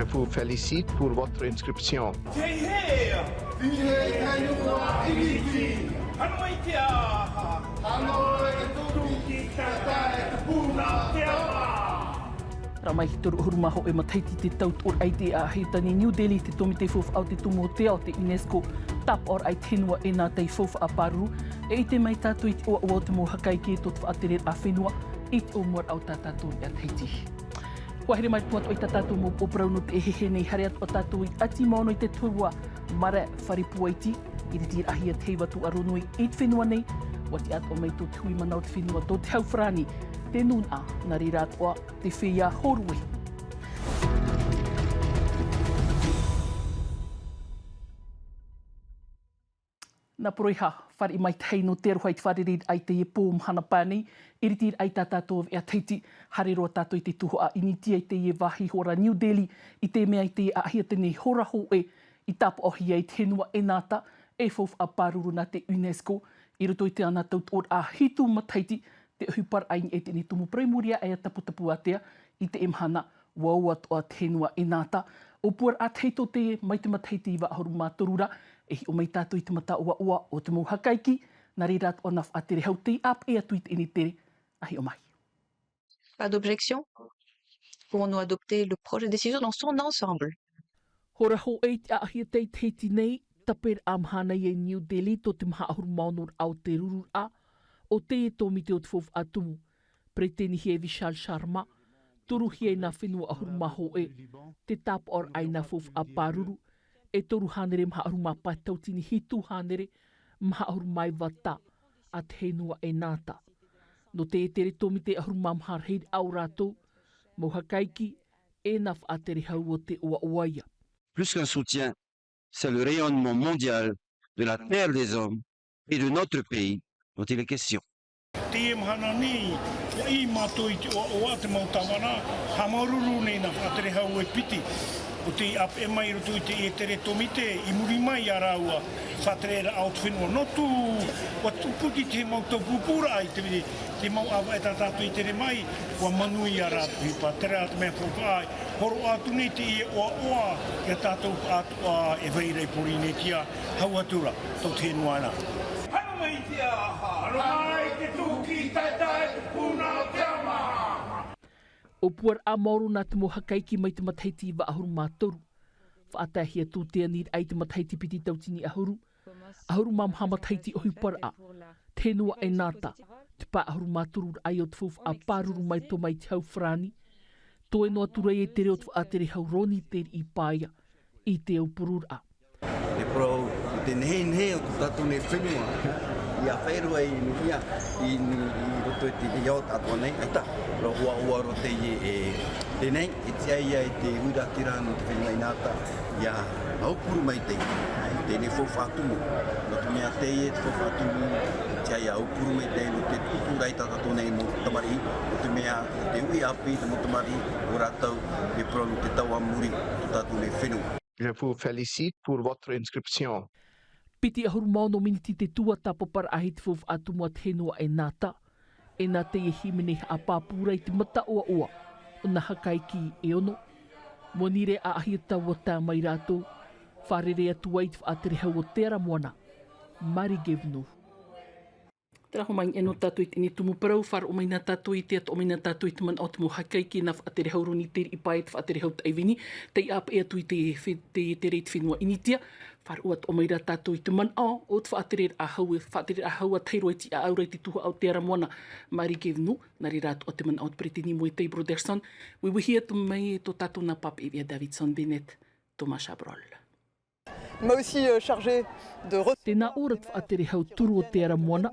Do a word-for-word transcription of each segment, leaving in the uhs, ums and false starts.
Je vous félicite pour votre inscription. Tei hea! Hano mai te aha! Rā mai te toru ʻahuru mā hōʻē matahiti te tau toʻoraʻa i te ʻāʻahiraʻa nei New Delhi, te tōmite faufaʻa o te tumu o te ao, te UNESCO, tāpaʻoraʻa i te fenua ʻEnata i faufaʻa pāruru. E ʻite mai tātou i te ʻoaʻoa o te mau hakaiki tō te faʻatereraʻa fenua i te ʻōmuaraʻa o tā tātou ʻāʻahiraʻa Tahiti. ʻUa haere mai atu ā i tā tātou mau pōpōrau nō te ʻeheʻehe nei, haere atu ā tātou i ʻati maono i te toru ʻāvaʻe fare puaiti, i te tīraʻahia te heiva tūʻaro nui i te fenua nei. ʻUa tiʻa atoʻa mai tō te hui mana o te fenua, tō te hau farāni, te nūnaʻa, nā reira atoʻa te feiā hōroʻa. Nā Poroiha, fāriʻi mai te hei nō te aroha i te fārereiraʻa i teie pō mahana paʻi nei, i te tīraʻa i tā tātou ʻāvaʻe Tahiti, haere roa tātou i te tuhaʻa Initia i teie vāhi hora New Delhi, i te mea i teie ʻāʻahiraʻa nei hora hōʻē, i tāpaʻohia i te fenua ʻEnata, e faufaʻa pāruru nā te UNESCO, i roto i tāna tau toʻoraʻa hitu matahiti, te ʻohiparaʻa i niʻa i teie tumu parau i muri aʻe a Taputapuātea, i teie mahana, ʻua ō atoʻa te fenua ʻEnata, ʻōpuaraʻa tahito teie mai te matahiti iva ʻahuru mā toru ra, e hiʻo mai tātou i te mata ʻoaʻoa o te mau hakaiki, nā reira atoʻa nā faʻatere hau tei ʻāpeʻe atu i teie tere, ʻa hiʻo mai. Pas d'objection. Pouvons-nous adopter le projet de décision dans son ensemble? Hora hōʻē i te ʻāʻahiraʻa i Tahiti nei, tāpeʻaraʻa mahana i New Delhi tō te maha ʻahuru mā ono raʻa o te rururaʻa, o teie tōmite o te faufaʻa tumu. Peretitenihia e Vishal Sharma, turuhia e nā fenua ʻahuru mā hōʻē, te tāpaʻoraʻa i nā faufaʻa pāruru, e toru hānere maha ʻahuru mā pae tautini hitu hānere, maha ʻahuru mā iva tā, a te fenua ʻEnata. Nō teie tere tōmite ʻahuru mā maha rahiraʻa o rātou, mau hakaiki, e nā faʻatere hau o te ʻoaʻoa ia. Plus qu'un soutien, c'est le rayonnement mondial de la terre des hommes et de notre pays dont il est question. Teie mahana nei, ʻia ʻī mātou i te ʻoaʻoa te mau tāvana, haʻamāuruuru nei nā faʻatere hau e piti. ʻO tei ʻāpeʻe mai i roto i teie tere tōmite, i muri mai iā rāua, faʻatereraʻa o te fenua. Nō te, ʻua tupu i te mau tau pūpūraʻa i te, te mau ʻāvaʻe tā tātou i tere mai, ʻua manuia rātou ʻohipa, terā te mea faufaʻa, hōroʻa atu nei teie ʻoaʻoa, iā tātou atoʻa e vai ra i Pōrīnetia, hau atu ra, tō te fenua na. Hano mai te aha! Hano mai te tuki taetae, te puna o te ama! ʻŌpuaraʻa maoro nā te mau hakaiki mai te matahiti iva ʻahuru mā toru. Faʻataehia tū te aniraʻa i te matahiti piti tautini ʻahuru, ʻahuru mā maha matahiti ʻohiparaʻa, te fenua ʻEnata, te pae ʻahuru mā toru raʻa o te faufaʻa pāruru mai tō mai te hau farāni, toe noa atu ra i te reo o te faʻatere hau Roni Teriʻipaea, i te aupururaʻa. E parau, i te nehenehe o tō tātou nei fenua, ʻia faʻaroʻo i niʻa, i, i roto i te ao tātou nei, ʻaita, parau ʻoaʻoa roa teie e, teie nei, e tiʻa ia i te uiraʻatira nō te fenua ʻEnata, ʻia aupuru mai teie, i teie faufaʻa tumu. Nō te mea teie te faufaʻa tumu, e tiʻa ia aupuru mai teie nō te tupu rahi tā tātou nei mau tamariʻi, nō te mea, te uʻi ʻāpī te mau tamariʻi, ʻo rātou, e parau nō te tau a muri, tō tātou nei fenua. Je vous félicite pour votre inscription. Piti ʻahuru mā ono miniti te tuatāpaparaʻa i te faufaʻa tumu a te fenua ʻEnata. E nā teie hīmene haʻapāpū ra i te mata ʻoaʻoa o nā hakaiki e ono. Monirē ʻāʻahi e taua tae mai rātou, fārerei atu ai i te faʻatere hau o Te Ara Moana, Marie Guévenoux. Terā hoʻi mai ʻē nō tātou i teie tumu parau, faʻaroʻo mai na tātou i te, atoʻa mai na tātou i te manaʻo o te mau hakaiki nā faʻatere hau Roni Teriʻipaea, te faʻatere hau Taivini, tei ʻāpeʻe atu i te fe-, te tere i te fenua ʻInitia. Faʻaroʻo atoʻa mai ra tātou i te manaʻo o te faʻatereraʻa hau, faʻatereraʻa hau a tahi roa i tiʻa aʻe ra i te tuhaʻa o Te Ara Moana, Marie Guévenoux, nā reira atoʻa te manaʻo o te peretiteni Moetai Brotherson, uiuihia atu mai e tō tātou nā pāpaʻi veʻa Davidson Bennett, Thomas Chabrol. M'a aussi, euh, chargé de re- Tē nā ʻō ra te faʻatere hau turu o Te Ara Moana,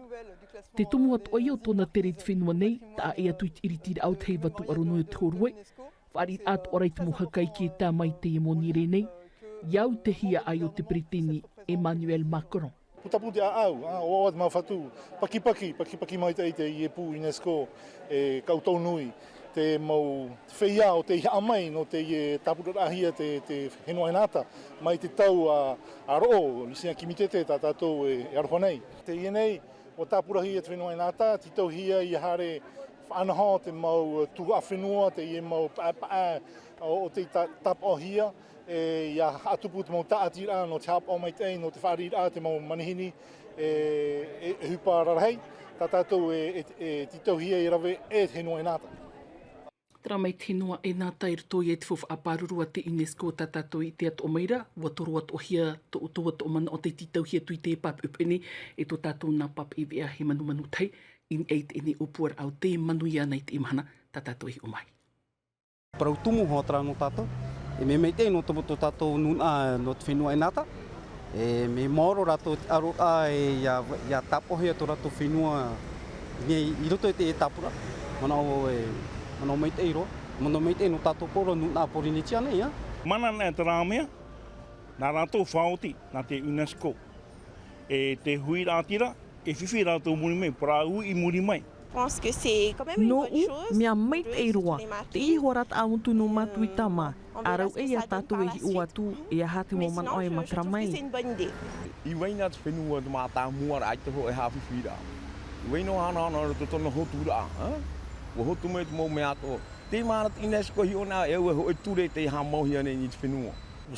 te tumu atoʻa ia o tōna tere i te fenua nei, taʻa ʻē atu i te ʻiritiraʻa o te heiva tūʻaro nui o te hōrue, fāriʻiraʻa atoʻa ra i te mau hakaiki e tae mai i teie monirē nei, ʻia au i te hiaʻai o te peretiteni Emmanuel Macron. Putapū te ʻāʻau, ā, ʻoaʻoa te mau fatu, pakipaki, pakipaki maitaʻi teie pū UNESCO, e kaʻu tau nui, te mau feiā o tei haʻamau nō teie tāpuraraʻahia te, te fenua ʻEnata, mai te tau a, a roʻo, Lucien Kimitete, tā tātou e, e aroha nei. Teie nei, ʻua tāpurahia te fenua ʻEnata, tītauhia ʻia haere faʻanaho te mau tuhaʻa fenua, teie mau paʻepaʻe, ʻO tei tāpaʻohia e ia haʻatupu te mau tāʻatiraʻa nō te haʻapaʻo maitaʻi nō te fāriʻiraʻa te mau manihini e ʻohipa rarahi tā tātou e tītauhia i rave e te henua ʻenata. Tara mai te henua ʻenata i roto i te faufaʻa pāruru a te unesco tā tātou i te atoʻa mai ra ua toro atoʻahia tō ʻoutou atoʻa manaʻo tei tītauhia atu i te pāpeʻepeʻe nei e tō tātou nā pāpeʻe veʻa he manumanu tahi i niʻa i teie nei ʻōpuaraʻa o te manuia ana i teie mahana tā tātou e hiʻo mai. Parau tumu hoʻi atu rā nō tātou e mea maitaʻi nō tō tātou nūnaʻa nō te fenua ʻenata. E mea maoro rātou te ʻaroraʻa e ia tāpaʻohia tō rātou fenua i roto i te tāpura. Manaʻo e manaʻo maitaʻi roa manaʻo maitaʻi nō tātou koro nūnaʻa porinetia nei ia. Mana nei te rā mea nā rātou faʻaoti nā te unesco e te huiraʻatira e fifi rātou muri mai parau i muri mai. Noʻu mea maitaʻi roa te iho rā taʻamutu nō mātou i tama a rau e ia tātou e hiʻo atu e aha te mau manaʻo e matara mai. I vai nā te fenua te mātāmua rā i te hoʻe hāfifi rā i vai nō hanahana o roto tōna hotu rā ua hotu mai te mau mea atoʻa. Te māra te unesco hiʻo nā e au e hoʻe ture tei haʻamauhia nei i te fenua. E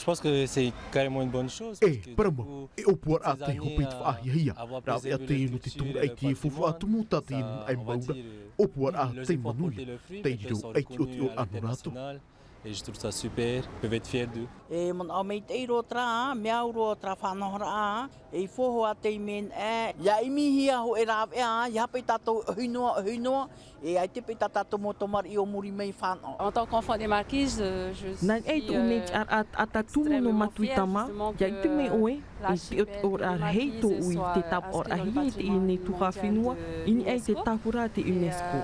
parama e ʻōpuaraʻa tei hope i te faʻahiahia rāveʻa tei nō te tūraʻi te faufaʻa tumu tā te nūnaʻa e mau ra ʻōpuaraʻa tei manuia tei riro ai te ʻoteʻoraʻa nō rātou. E manaʻo maitaʻi roa terā mea au roa terā faʻanahoraʻa e i fōhoa tei mea naʻe ia ʻimihia hoʻe rāveʻa ia hape i tātou ʻohi noa ʻohi noa. E ai te pei tā tātou mau tamariʻi o muri mai fānaʻo. Nā niʻa i tōʻu nei tiʻaraʻa taʻata tumu nō mātou i tama ia ʻite mai ʻoe e te ʻoteʻoraʻa rahi tōʻu i te tāpaʻoraʻahia i teie nei tuhaʻa fenua i niʻa i te tāpura a te unesco.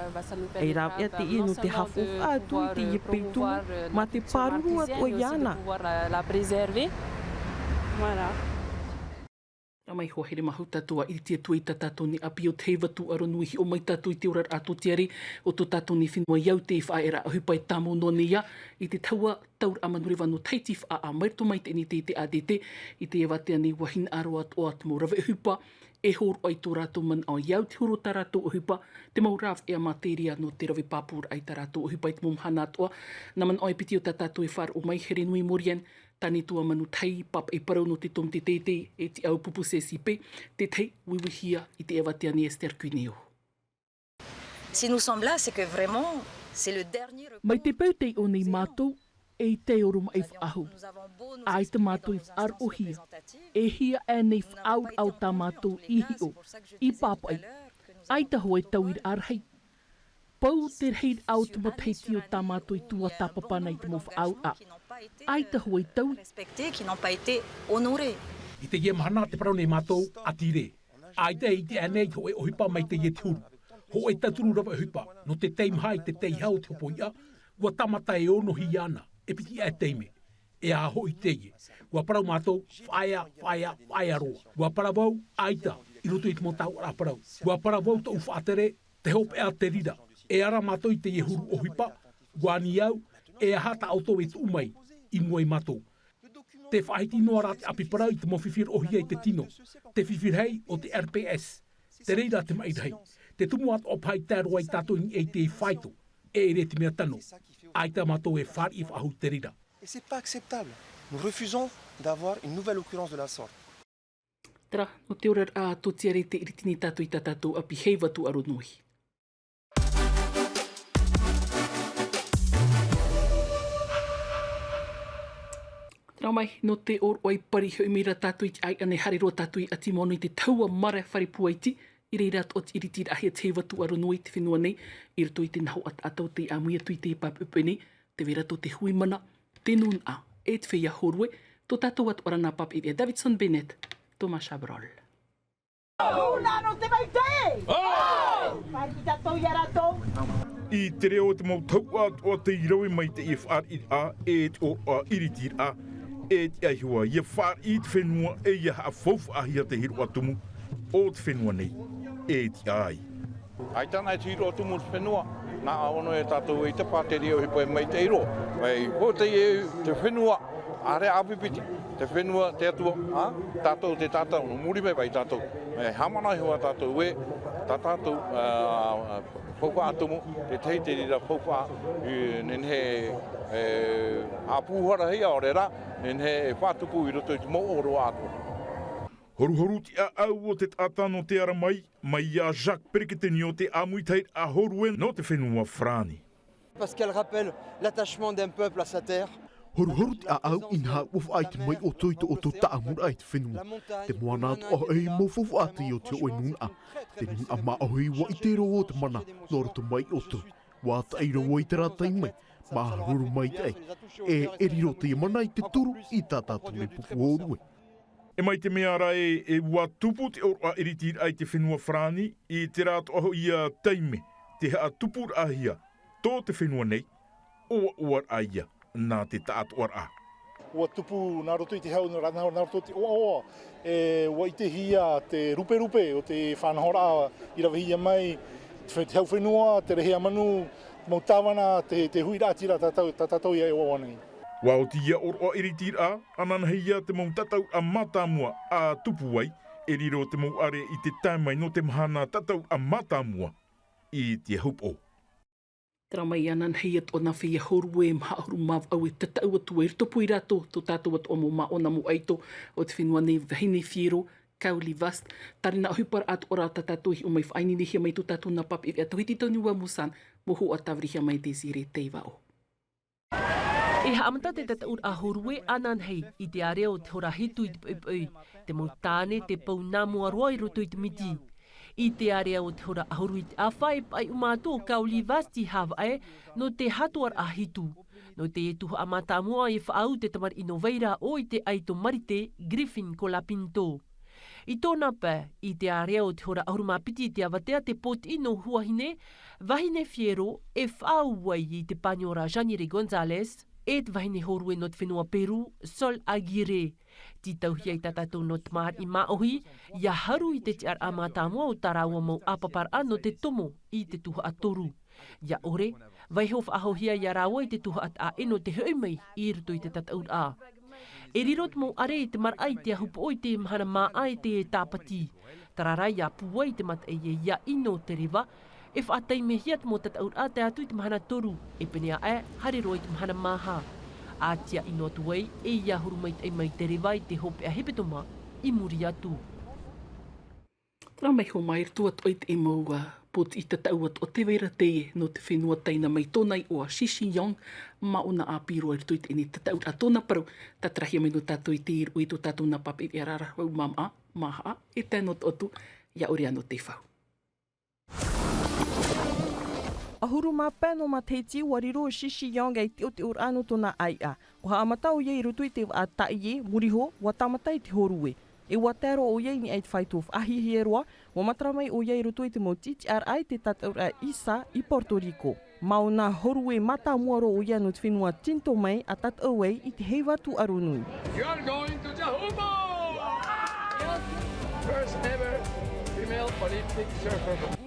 E rāveʻa teie nō te haʻafaufaʻa atu i teie pei tumu mā te pāruru atu ai iāna. Mai hoa here mahu tātou a ʻiriti atu i tā tātou nei ʻāpī o te heiva tūʻaro nui hiʻo mai tātou i te oraraʻa tōtiare o tō tātou nei fenua i au te faʻaearaʻa ʻohipa e tāmau noa nei ia i te tahua tauraʻa manureva nō tahiti faʻaʻā mai roto mai teie nei te te add i te eva tea nei ua hinaʻaro atoʻa te mau rave ʻohipa e hōroʻa i tō rātou manaʻo i au te huru o tā rātou ʻohipa te mau rāveʻa materia nō te rave pāpūraʻa i tā rātou ʻohipa i te mau mahana atoʻa. Nā manaʻo e piti o tā tātou e faʻaroʻo mai here nui morian tāne tua manu tahi pāpaʻi parau nō te tomo te teitei e te au pupu ccp tētahi uiuihia i te eva teane ester cuneo. Si nous sommes là c'est que vraiment c'est le dernier mai te peu tei ʻō nei mātou e i te oromaʻi faʻahu. ʻAita mātou i faʻaroʻohia e hia ʻānei faʻauraʻa o tā mātou i hiʻo i pāpaʻi. ʻAita hoʻi tauiraʻa rahi pau te rahiraʻa o te matahiti o tā mātou i tuatāpapa ana i te mau faʻauraʻa. ʻAita hoʻi taui. I teie mahana te parau nei mātou a tire ʻaita e ʻite ʻānei i te hoʻe ʻohipa mai teie te huru hoʻe tauturu rave ʻohipa nō te teimaha i te teihau o te hopoiʻa ua tāmata e onohia ana e piti ʻae taime. E aha hoʻi teie ua parau mātou faʻaea faʻaea faʻaea roa. Ua parau vau ʻaita i roto i te mau tauraʻa parau ua parau vau tōʻu faʻatere te hopeʻa te rira. E ara mātou i teie huru ʻohipa ua ani au e aha tā ʻoutou e tuʻu mai i mua i mātou. Te faʻahiti noa rā te ʻapi parau i te mau fifi roʻohia i te tino te fifi rahi o te rps. Te reira te maʻi rahi te tumu atoʻa paha i tae roa i tātou i niʻa i te faito e ʻere te mea tano. ʻAita mātou e fāriʻi faʻahou te reira. Et c'est pas acceptable. Nous refusons d'avoir une nouvelle occurrence de la sorte. Tara nō te oraraʻa tōtiare te ʻiritini tātou i tā tātou ʻapi heiva tūʻaro nui. Tara mai nō te ʻōroʻa i pari hoʻi mai rā tātou i te ʻaiʻa nei haere roa tātou i ʻati mono i te tahua mare fare puaiti. I reira atoʻa te ʻiritiraʻahia te heiva tūʻaro nui i te fenua nei i roto i te naho ʻataʻata o tei ʻāmui atu i te pāpeʻepeʻe nei. Te vera tō te hui mana te nūnaʻa e te feiā hōrue tō tātou atoʻa ra nā pāpeʻe veʻa davidson bennett. Thomas chabrol. Nūnaʻa nō te maitaʻi. Fāriʻi tātou iā rātou. I te reo o te mau tauʻa atoʻa tei rave mai teie fāriʻiraʻa e te ʻōroʻa ʻiritiraʻa e tiʻa iho ā ia fāriʻi i te fenua e ia haʻafaufaʻahia te hiroʻa tumu o te fenua nei e tiʻa ai. ʻAita ana e te hiroʻa tumu o te fenua nā ʻō noa e tātou e ʻite pāteria ʻohipa e maitaʻi roa mai hoʻi teie te fenua ʻārea ʻāpipiti te fenua te atua. Tātou te tātau nō muri mai vai tātou e haʻamanaʻo iho ā tātou ē tā tātou faufaʻa tumu tētahi te reira faufaʻa i nehenehe E ʻāpūharahia ʻaore rā, e nehenehe e faʻatupu i roto i te mau ʻōroʻa atoʻa. Horuhoru te ʻāʻau o te taʻata nō te ara mai, mai iā Jacques Pereketenio te ʻāmuitahiraʻa hōrue nō te fenua Farāni. Parce qu'elle rappelle l'attachement d'un peuple à sa terre. Horuhoru te ʻāʻau inaha ʻua faʻaʻite mai ʻoutou i tō ʻoutou taʻamuraʻa i te fenua. Te moana atoʻa hoʻi mau faufaʻa atu i ō te hōʻē nūnaʻa. Te nūnaʻa māʻohi ʻua ʻite roa ʻo te mana nō roto mai ʻoutou. ʻUa taʻi roa i terā taime, māuruuru maitaʻi, e, e riro te mana i te turu i tā tātou nei pupu hōrue. E mai te mea ra ē, e ʻua tupu te ʻōroʻa ʻiritiraʻa i te fenua Farāni, i terā atoʻa hoʻi ia taime, te haʻatupuraʻahia tō te fenua nei, ʻoaʻoaraʻa ia nā te taʻatoʻaraʻa. ʻUa tupu nā roto i te hau, nā, nā, nā roto i te ʻoaʻoa, e, ʻua ʻitehia te ruperupe o te faʻanahoraʻa i ravehia mai, te, te hau fenua, te rehe a manu, mau tāvana, te, te huiraʻatira tā tātou, tā tātou ia e ʻoaʻoa nei. ʻUa oti ia ʻōroʻa ʻiritiraʻa, ananahi ia te mau tataʻuraʻa mātāmua a tupu ai, e riro te mau ʻare i te tae mai nō te mahana tataʻuraʻa mātāmua i te ahupoʻo. Terā mai ananahi atoʻa nā feiā hōrue e maha ʻahuru mā vaʻu e tataʻu atu ai i roto pū ia rātou, tō tātou atoʻa mau māʻona mau ʻaito o te fenua nei, vahine fiero, Kauli Vast, tārena ʻohiparaʻa atoʻa rā tā tātou i hiʻo mai faʻaineinehia mai tō tātou nā Papeʻeveʻa Tauhiti Toniua Musan, mau huaʻa tāvirihia mai Désiré Teivaʻo. E haʻamata te tataʻuraʻa hōrue ananahi i te ārea o te hora hitu i te poʻipoʻi, te mau tāne, te pou nā mua roa i roto i te miti. I te ārea o te hora ʻahuru i te ʻāfa e paʻiʻuma atu ʻo Kauli Vast i Havaʻe, nō te hatoʻaraʻa hitu. Nō te tuhaʻa mātāmua e faʻaau te tamariʻi nō Vairaʻo i te ʻaito marite, Griffin Colapinto. I tōna pae, i te ārea o te hora ʻahuru mā piti i te avatea te pōtiʻi nō Huahine, Vahine Fiero, e faʻaau ai i te paniora Janire Gonzalez, e te vahine hōrue nō te fenua Peru, Sol Aguirre. Tītauhia e tā tātou nō te tamariʻi māʻohi, ʻia haru i te tiʻaraʻa mātāmua o tā rāua mau ʻāpaparaʻa nō te tomo i te tuhaʻa toru. ʻIa ʻore, vaiiho faʻahouhia ia rāua i te tuhaʻa taʻa ʻē nō te hoʻi mai i roto i te tataʻuraʻa. E riro te mau ʻare i te maraʻa i te ahupoʻo i te mahana māʻa e te tāpati. Terā rā ʻia pūai i te mataʻi e ʻia ʻino te reva, e faʻataimehia te mau tataʻuraʻa tae atu i te mahana toru, e pēneiaʻe, haere roa i te mahana māha. ʻA ʻino atu ai, e ʻia huru maitaʻi mai te reva i te hopeʻa hepetoma i muri atu. Terā mai hoʻi mai roto atoʻa i te mau, ā, pōtiʻi tataʻu atoʻa, tē vai ra teie nō te fenua Taina mai tōna iʻoa Shishi Yong, māʻona ʻāpī roa i roto i teie nei tataʻuraʻa. Tōna parau, tātarahia mai nō tātou i te iru i tō tātou nā Papeʻeveʻa Rarahu Māmā, Māhaʻa, e tae noa atu, ʻia ʻore ā nō te fau. ʻAhuru mā pae nō matahiti ʻua riro ʻo Shishi Yong ei teʻoteʻoraʻa nō tōna ʻāiʻa. ʻUa haʻamata ʻoia i roto i te vaʻa tāʻie, muri iho, ʻua tāmata i te hōrue. E ʻua tae roa ʻoia i niʻa i te fāito faʻahiahia roa, ʻua matara mai ʻoia i roto i te mau tiʻaraʻa i te tataʻuraʻa ISA i Porto Rico. Māʻona hōrue mātāmua roa ʻoia nō te fenua Tinto mai ʻa tātou ai i te heiva tūʻaro nui. You are going to Jahupo! First ever female Olympic surfer.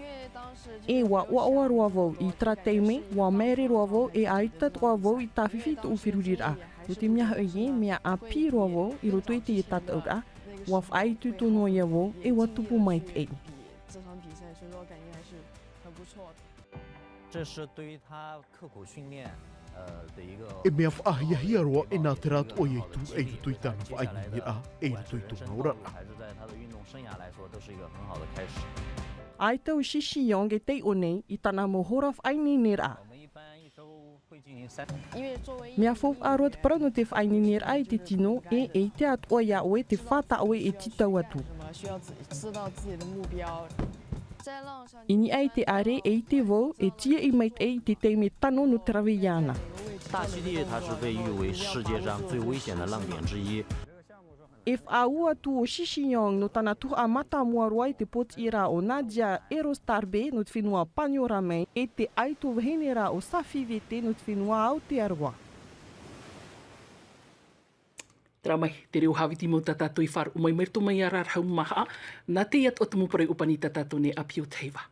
E ʻua ʻoaʻoa roa vau i terā taime, ʻua māere roa vau e ʻaita atoʻa vau i tāfifi tōʻu feruriraʻa. Nō te mea hoʻi ē, mea ʻāpī roa vau i roto i teie tataʻuraʻa, ʻua faʻaitoito noa ia vau e ʻua tupu maitaʻi. 这是对于他刻苦训练，呃，的一个 E mea faʻahiahia roa e nā terā atoʻa ia i tūraʻi i roto i tāna faʻaineineraʻa, e i roto i tōna oraraʻa. 还是在他的运动生涯来说，都是一个很好的开始。 ʻAita ʻo Shishi Yong e taiʻo nei i tāna mau hora faʻaineineraʻa. 我们一般一周会进行三 Mea faufaʻa roa te parau nō te faʻaineineraʻa i te tino, e, e ʻite atoʻa iā ʻoe te fā tā ʻoe e tītau atu. 什么需要自-，知道自己的目标。 I niʻa i te ʻare e ʻite vau, e tīaʻi maitaʻi i te taime tano nō te rave iāna. 大溪地它是被誉为世界上最危险的浪点之一。 E faʻaau atu ʻo Shishi Yong nō tāna tuhaʻa mātāmua roa i te pōtiʻi ra ʻo Nadia Aerostarbe nō te fenua Paniora mai, e te ʻaito vahine ra ʻo Safi Vete nō te fenua Aotearoa. Terā mai te reo Hāviti mau tā tātou i faʻaroʻo mai, mai roto mai iā Rarahu Māhaʻa, nā teie atoʻa te mau parau ʻōpani tā tātou nei ʻāpī o te heiva.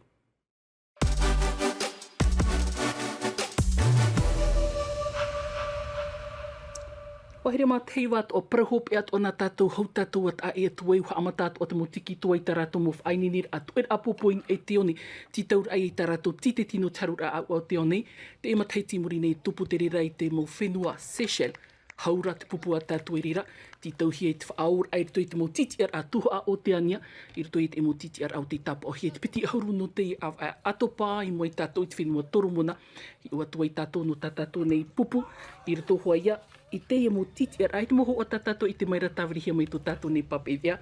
Paʻari mā te heiva atoʻa, parau hopeʻa atoʻa nā tātou, hau tātou atu ā e atu ai, ʻua haʻamata atoʻa te mau tiki tuai tā rātou mau faʻaineineraʻa, tuʻeraʻa pōpō i niʻa i te one, tītauraʻa i tā rātou tīteti nō te haruraʻa ʻāuʻa o te ao nei. Teie matahiti i muri nei, tupu te reira i te mau fenua Seychelles. Hau rā te pupu a tātou i reira, tītauhia i te faʻaʻoraʻa i roto i te mau tītiʻaraʻa tuhaʻa Oteania, i roto i te mau tītiʻaraʻa o tei tāpaʻohia i te piti ʻahuru nō teie ʻāvaʻe ʻAtopa i mua ia tātou i te fenua Toromona. Hiʻo atu ai tātou nō tā tātou nei pupu, i roto hoʻi ia i teie mau tītiʻaraʻa, i te mau hōhoʻa tā tātou i ʻite mai ra, tāvirihia mai tō tātou nei pāpaʻi veʻa,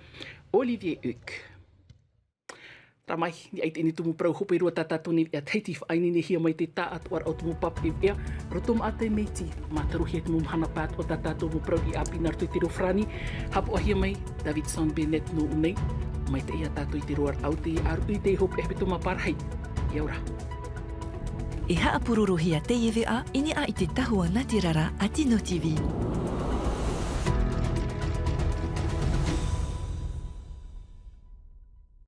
Olivier Huc. Rā mai, i niʻa i teie nei tumu parau hope roa tā tātou nei veʻa Tahiti, faʻaineinehia mai te taʻatoʻaraʻa o te mau pāpaʻi veʻa, roto maʻa te Métis, mātarohia te mau mahana pae atoʻa tā tātou mau parau i ʻāpī nā roto i te reo farāni, haʻapaʻohia mai Davidson Bennett nō ʻō nei, mai te ia tātou i te roaraʻa o teie ʻāruʻi, teie hopeʻa hepetoma parahi. ʻIa ora. E haʻapurorohia teie veʻa i niʻa i te tahua nātirara a Tino TV.